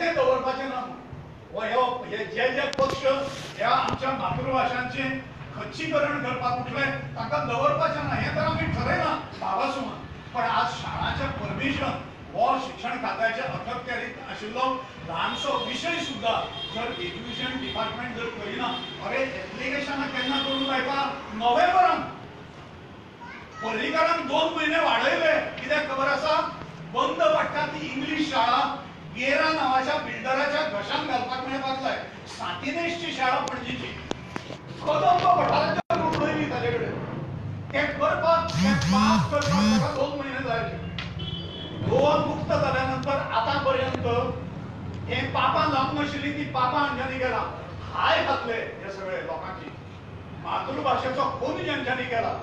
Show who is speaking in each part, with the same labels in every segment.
Speaker 1: कितें दवरपाचें ना. हे जे जे पक्ष ह्या आमच्या मातृभाशांचें खच्चीकरण करपाक उठले तांकां दवरपाचें ना हें तर आमी ठरयलां बाबासुमान. पण आज शाळांचें परमिशन हो शिक्षण खात्याच्या अखत्यारीत आशिल्लो ल्हानसो विशय सुद्दां जर एज्युकेशन डिपार्टमेंट जर करिना, अरे एप्लिकेशनां केन्ना करूंक लायता? नोव्हेंबरान. पर्रीकारान 2 म्हयने वाडयले कित्याक खबर आसा? बंद पडटा ती इंग्लीश शाळा गेरा नांवाच्या बिल्डराच्या घशान घालपाक मेळपाक जाय. सांतिनेशची शाळा पणजीची कदंब पठाराच्या उडयली ताजे कडेन. तें करपाक, तें पास करपाक ताका 2 म्हयने जाय. गोवा मुक्त जाल्या नंतर आतां पर्यंत हे पापां जावंक नाशिल्ली ती पापां हांच्यांनी केला. हाय घातले हे सगळे लोकांची. मातृभाशेचो खून ज्यांच्यांनी केला,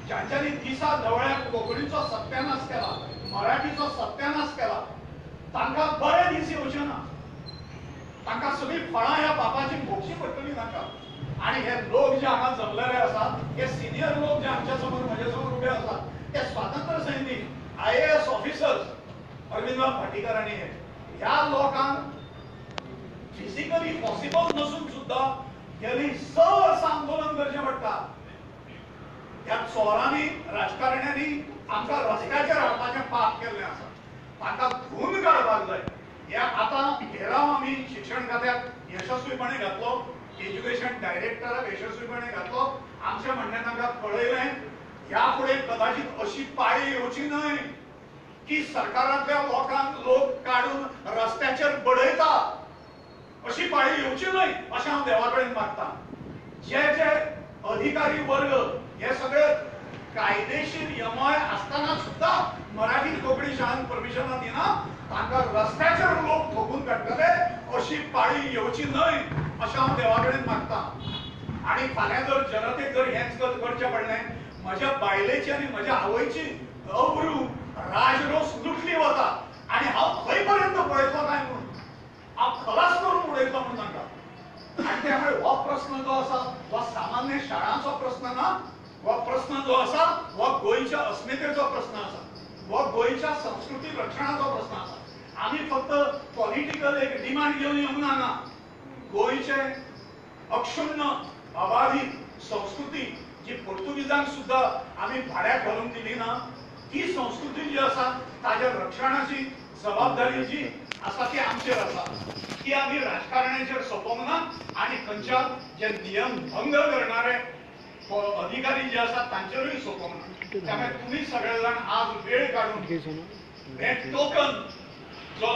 Speaker 1: ज्यांच्यांनी दिसा धवळ्या कोंकणीचो सत्यानाश केला, मराठीचो सत्यानाश केला, तांकां बरे दीस येवचे ना. तांकां सगळीं फळां ह्या पापाची भोगची पडटली तांकां. आनी हे लोक जे हांगा जमलेले आसात, हे सिनियर लोक जे आमच्या समोर म्हज्या समोर उबे आसात, ते स्वातंत्र्य सैनीक, IAS officers, Arvind Bhatikar आनी हे, ह्या लोकांक फिजिकली पॉसिबल नसून सुद्दां गेली 6 वर्सां आंदोलन करचें पडटा. ह्या चोरांनी, राजकारण्यांनी आमकां रस्त्याचेर हाडपाचें पाप केल्लें आसा. तांकां धुवन काडपाक जाय. ह्या आतां घेराव आमी शिक्षण खात्याक यशस्वीपणे घातलो, एज्युकेशन डायरेक्टराक यशस्वीपणे घातलो. आमचें म्हणणें तांकां कळयलें, ह्या फुडें कदाचित अशी पाळी येवची न्हय की सरकारांतल्या लोकांक लोक काडून रस्त्याचेर बडयता, अशी पाळी येवची न्हय अशें हांव देवा कडेन मागता. जे जे अधिकारी वर्ग हे सगळे कायदेशीर यमय आसतना सुद्दां मराठी कोंकणी शाळांक परमिशनां दिना, तांकां रस्त्याचेर लोक ठोकून काडटले अशी पाळी येवची न्हय अशें हांव देवा कडेन मागता. आनी फाल्यां जर जनतेक जर हेंच करचें पडलें, म्हज्या बायलेची आनी म्हज्या आवयची अब्रू राजरोस लुटली वता आनी हांव खंय पर्यंत पळयतलो काय म्हणून, हांव खलास करून उडयतलो म्हणून तांकां. आनी त्यामुळे हो प्रस्न जो आसा हो सामान्य शाळांचो प्रस्न ना, हो प्रस्न जो आसा हो गोंयच्या अस्मितेचो प्रस्न आसा, हो गोंयच्या संस्कृती रक्षणाचो प्रस्न आसा. आमी फक्त पॉलिटिकल एक डिमांड घेवन येवंक ना हांगा. गोंयचे अक्षुण्ण अबाधीत संस्कृती जी पोर्तुगीजांक सुद्दां आमी भाड्याक घालूंक दिली ना, ती संस्कृती जी आसा ताज्या रक्षणाची जबाबदारी जी आसा ती आमचेर आसा. ती आमी राजकारण्याचेर सोंपोवंक ना आनी खंयच्या जे नियम भंग करणारे अधिकारी जे आसा तांचेरूय सोंपोवंक ना. त्यामुळे तुमी सगळे जाण आज वेळ काडून हे टोकन जो